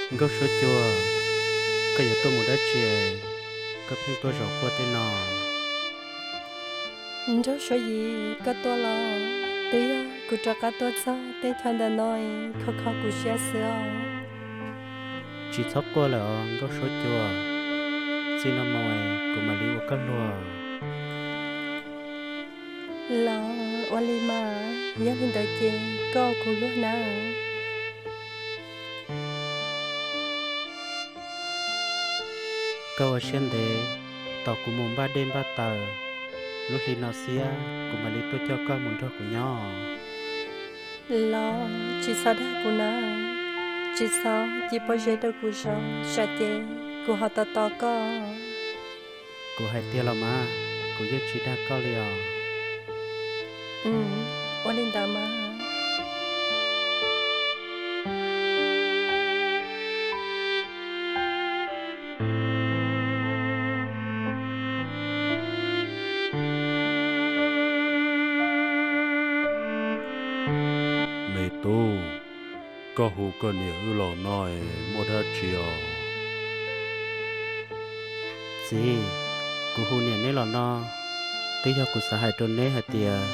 Nkauj Suav Cua, koj yuav tuaj mus dab tsi, koj pheej tuaj zaum quaj tej no? Nraug Suav Yim, koj tuaj los? Twb yog kuv rov qab tuaj txog teb chaws ntawm no, kho kho kuv siab xwb os. Tsis txhob quaj lawm os Nkauj Suav Cua, txij no mus kuv mam li ua koj luag. Los ua li mas, yog li ntawd ces koj ua kuv luag na. Koj ua siab ntev tos kuv mus npaj dej npaj taws, lub hli no xiab kuv mam li tuaj coj koj mus nrog kuv nyob. Los tsis txhob dag kuv na, tsis txhob cia pob zeb rau kuv zaum, tsam ces kuv ho tos tos koj. Kuv hais tiag los mas, kuv yeej tsis dag koj li os. Ua li ntawd mas. Me tub, koj hu koj niam wb los no es muaj dab tsi os? Txiv, kuv hu niam neb los no, twb yog kuv xav hais rau neb hais tias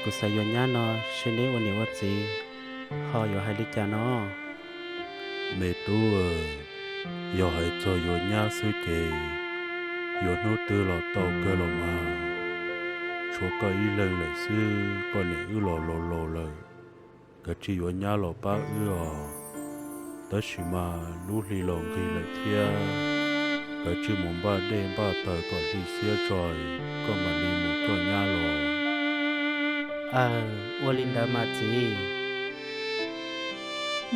kuv xav yuav nyab no, seb neb ua niam ua txiv ho yuav hais li cas no. Me tub, yog hais txog yuav nyab xwb ces yuav hnub twg los tau kawg los mas. Tshuav koj ib leeg lawm xwb, koj niam wb los laus laus lawm, kav tsij yuav nyab los pab wb os. Tab sis mas lub hli los nqig lawm thiab, kav tsij mus npaj dej npaj taws kom hli xiab tso, koj mam li mus coj nyab los. Aws, ua li ntawd mas txiv.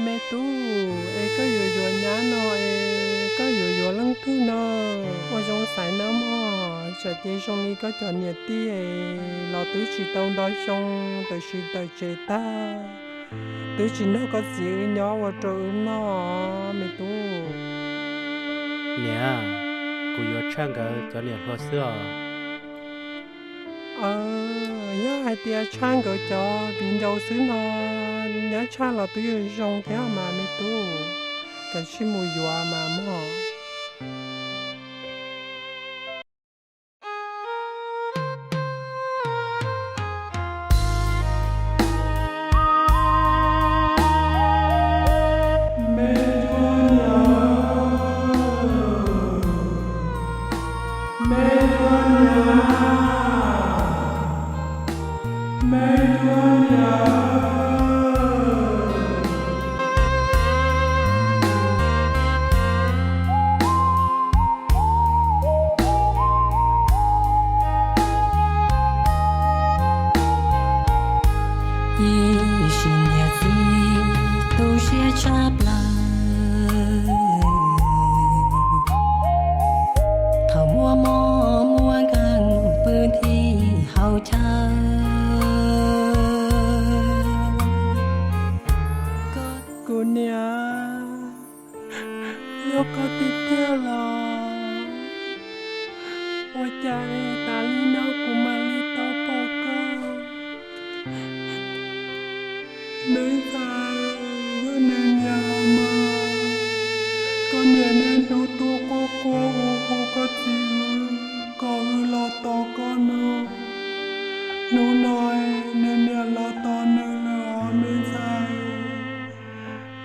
Me tub, es koj yuav yuav nyab no es koj yuav yuav leej twg no? Ua zoo xaiv nawb mog, tsam ces zoo li koj cov niam tij los twb tsis tau nto xyoo, tam sim tawm tsev tag, twb tsis nrog koj txiv wb nyob ua rau wb noj, me tub. Niam, kuv yuav tshaj nkawd cov niam hluas xwb os. Yog hais tias tshaj nkawd cov viv ncaus xwb no, nyab tshaj los twb yuav zoo thiab mas me tub, kav tsij mus yuav mas mog. Ib sim niam txiv tu siab tshaj plaws, thaum muaj mob muaj nkeeg pw thib hauv chaw. Kuv niam, yog koj tiag tiag los ua cas es tas li no kuv mam li tau pom koj? Me ntxhais, yog nws niam los mas, koj niam niaj hnub tuaj quaj quaj hu hu koj txiv wb kom wb los tos koj no. Hnub no nws niam los tos nws lawm os me ntxhais.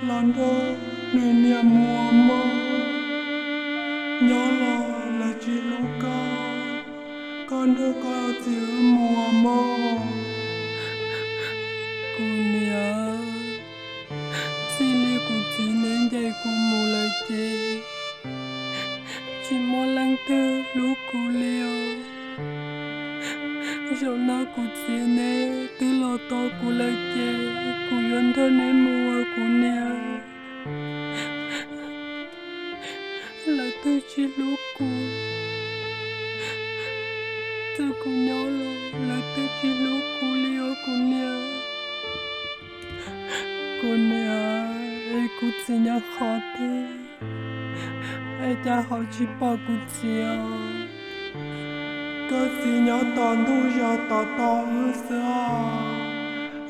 Los nrog nws niam mus ua moj, nyob los lawv tsis hlub koj, koj nrog koj txiv wb mus ua moj. Kuv niam, txij li kuv txiv neb ncaim kuv mus lawm ces tsis muaj leej twg hlub kuv li os. Zaum no kuv txiv neb twb los tos kuv lawm ces kuv yuav nrog neb mus ua kuv niam. Lawv twb tsis hlub kuv, txawm kuv nyob los lawv twb tsis hlub kuv li os kuv niam. Kuv niam, es kuv txiv nyob qhov twg, es cas ho tsis pom kuv txiv os? Koj txiv nyob tom ntug zos tom tod wb xwb os.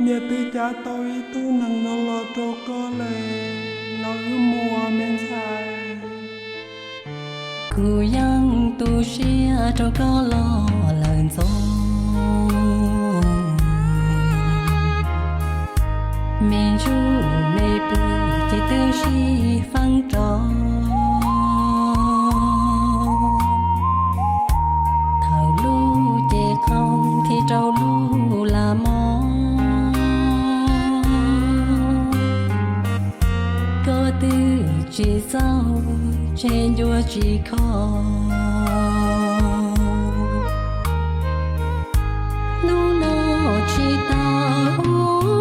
Niam twb cab tau ib tug nees no los rau koj lawm, los wb mus ua me Kuv yeej tu siab rau koj los lawm ntxov. Me ntsuj me plig ces twb sib feeb rau. Thaum lub ces qhov thib rau lub lam mog. Koj twb tsis txaus tseg ncua tsis kho. Hnub no tsis tau hu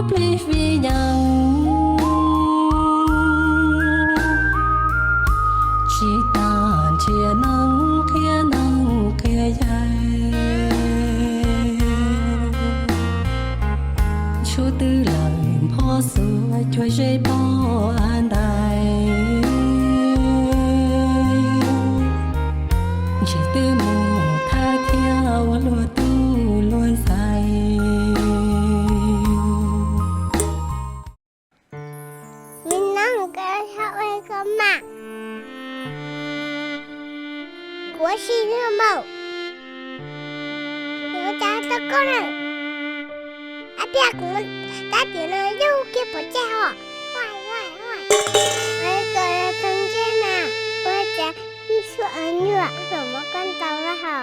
plig vij yeem, tsis tas nrhiav neeg qhia neeg qhia yaig. Tshuav twb lawm npho xuas cuag zeb pob av ntais. Ntshe twb mus thawj thiab ua luag tub luag ntxhais. Me noob, koj ua koj mas. Kuv ua si nawb mog. Nws ua cas tau koj na? Ab, piaj kuv tab tias no yug kiag pov tseg ho. Ua koj tau ntsej na, ua cas ib suab nyuam los muab koj ntaus lawm ho.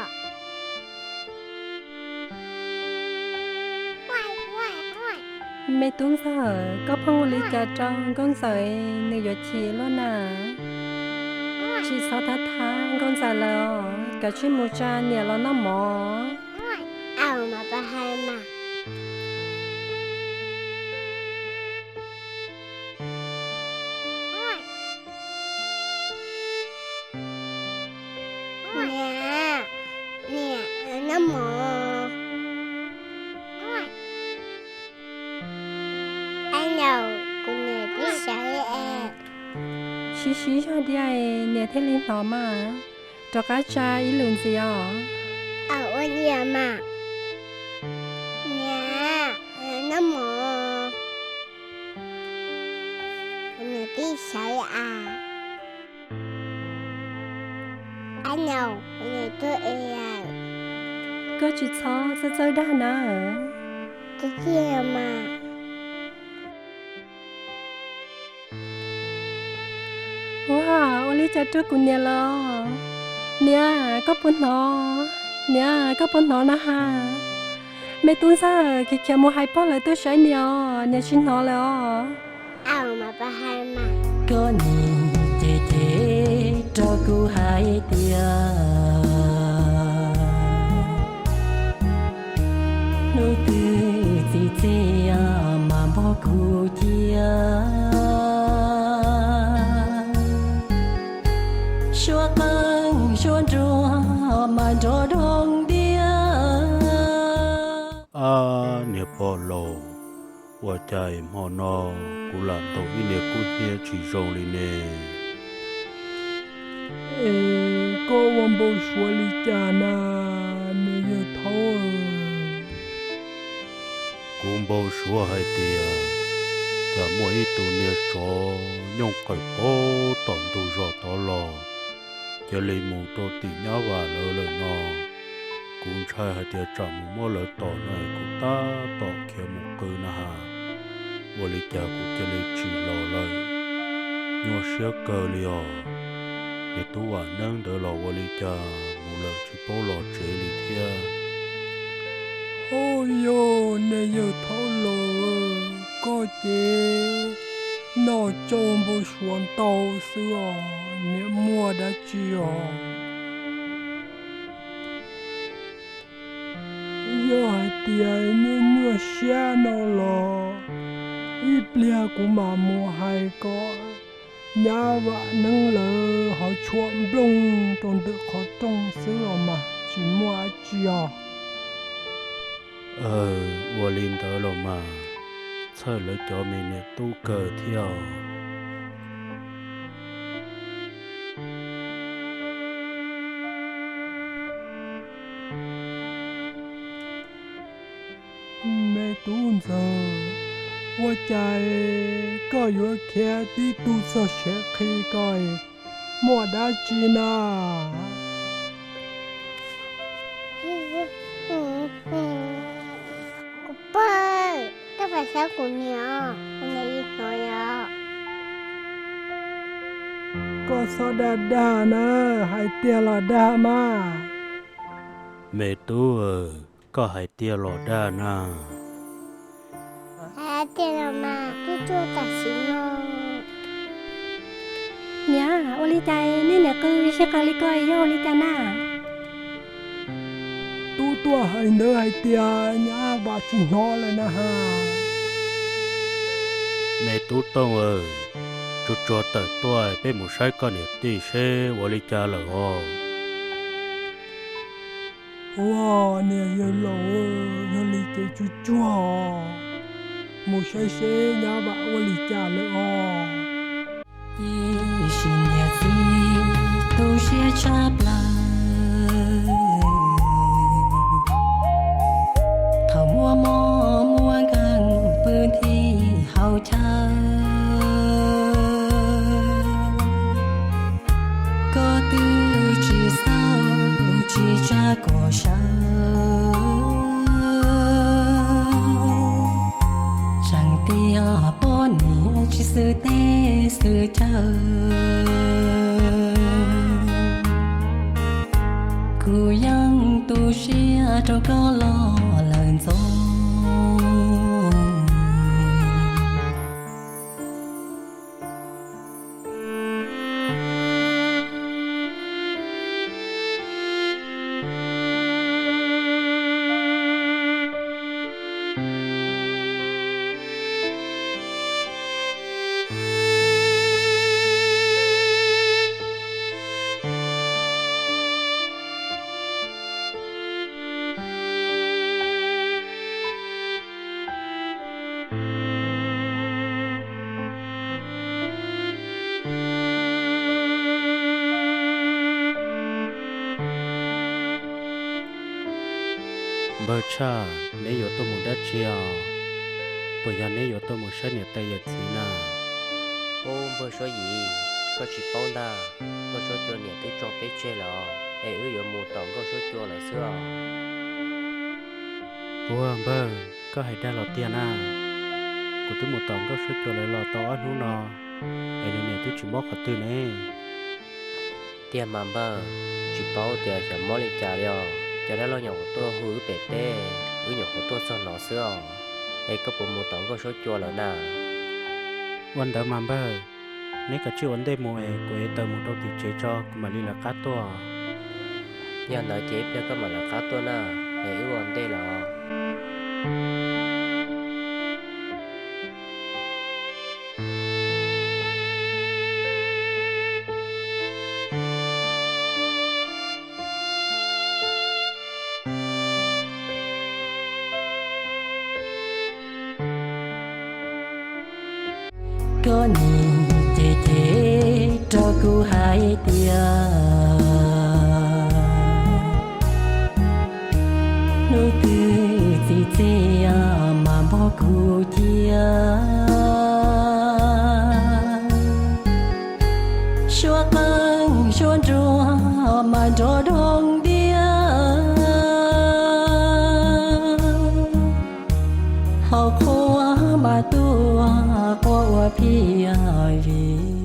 Me tub ntxawg, koj pheej ua li cas rau nkauj ntxawm, nws yuav chim luaj na. Tsis txhob thab thab nkauj ntxawm lawm os, kav tsij mus tsa niam los noj mov. Niam, niam, noj mov. Ab, yog kuv niam twb sawv es. Sib sib zog thiab niam thiaj li hnov mas. Rov qab tsa ib lwm ntxiv os. Ua li mas. Niam, noj mov. Kuv niam twb sawv as. Ab, yog kuv niam twb es. Koj tsis txhob txawj txawj dag na. Tiag tiag mas. Ua, ua li cas rau kuv niam lawm? Niam, koj puas hnov? Niam, koj puas hnov na has? Me tub ntxawg khiav khiav mus hais pog lawv tuaj saib niam os, niam tsis hnov lawm os. Koj nim cem cem rau kuv hais tias hnub twg txiv txiv mas npog kuv cia. Suab qeej suab nruas mas nrov doog diab. Ab, niag pog laus, ua cas hmo no kuv lam ntaus ib niag kub hnyiab tsis zoo li ne? Es koj ua npau suav li cas na, niag yawg thaub? Kuv npau suav hais tias cas muaj ib tug niag tsov nyooj qaws puag tom ntug zos tod los, cia li mus rau tim nyab vam lawv lawm no. Kuv ntshai hais tias tsam mus muab lawv tom no kuv tab tom khiav mus qw na has. Ua li cas kuv cia li tsim los lawm, nyuaj siab kawg li os. Niag tub vam neeb ntawd los ua li cas mus lawm tsis paub los tsev li thiab. Hos yog niag yawg thaub laus, koj ces noj tsau npau suav ntau xwb os, niam muaj dab tsi os? Yog hais tias nyuaj nyuaj siab no los ib pliag kuv mam mus hais kom nyab vam neeb lawv ho tshuam nplooj rau ntawm qhov rooj xwb los mas tsis muaj dab tsi os. Ua li ntawd los mas txhawj lawv cov me niam tub kawg thiab os. Me tub ntxawg, ua cas koj yuav khiav tib tug txog siav qhi ko, Muaj dab tsi na? Kuv pog, koj pab xyab kuv niam, kuv niam yeej hnov yom. Koj txhob dag dag na, hais tiag los dag mas. Me tub, koj hais tiag los dag na? Hais tiag los mas, tub tuaj tam sim no. Niam, ua li cas nej niam qw sib qawg li ko yog ua li cas na? Tub tuaj hais ntawd hais tias nyab vam tsis hnov lawm na has. Me tub Tooj, tsuag tsuag tawm tuaj peb mus saib koj niam tij seb ua li cas lawm os. Ua niam yawg laus, yog li ces tsuag tsuag mus saib seb nyab vam ua li cas lawm os. Ib sim niam txiv tu siab tshaj plaws, thaum muaj mob muaj nkeeg pw nthi hauv chaw, koj twb tsis xauj tsis tsa kom sawv, tseem tias poj niam tsis xwm teb xwm chaw. Kuv yeej tu siab rau koj los lawm ntxov. Npawg Tshaj, neb yuav tuaj mus dab tsi os? Puas yog neb yuav tuaj mus saib niam tais yawm txiv na? Ub, npawg Suav Yim, koj tsis paub ntag, Nkauj Suab Cua niam twb tso peb tseg lawm os, es wb yuav mus tom Nkauj Suab Cua lawm xwb os. Ua npawg, koj hais dag los tiag na? Kuv twb mus tom Nkauj Suab Cua lawv los tau ob hnub no, es nws niam twb tsis mob qhov twg ne. Tiag mas npawg, tsis paub tias xyov mob li cas li os, cov dab laug nyuam qhuav tuaj hu wb pem teb, wb nyuam qhuav tuaj txog no xwb os. Es koj puas mus tom Nkauj Suab Cua lawm na? Ua ntawd mas npawg, neb kav tsij ua ntej mus es kuv ev taws mus rau tim tsev tso kuv mam li lawv qab tuaj. Yog ntawd ces ib pliag koj mam lawv qab tuaj na, es wb ua ntej lawm os. Koj nim cem cem rau kuv hais tias hnub twg txiv txiaj mas npog kuv cia. Suab qeej suab nruas mas nrov doog diab, hau qhua mas tuaj qua ua phiaj vim.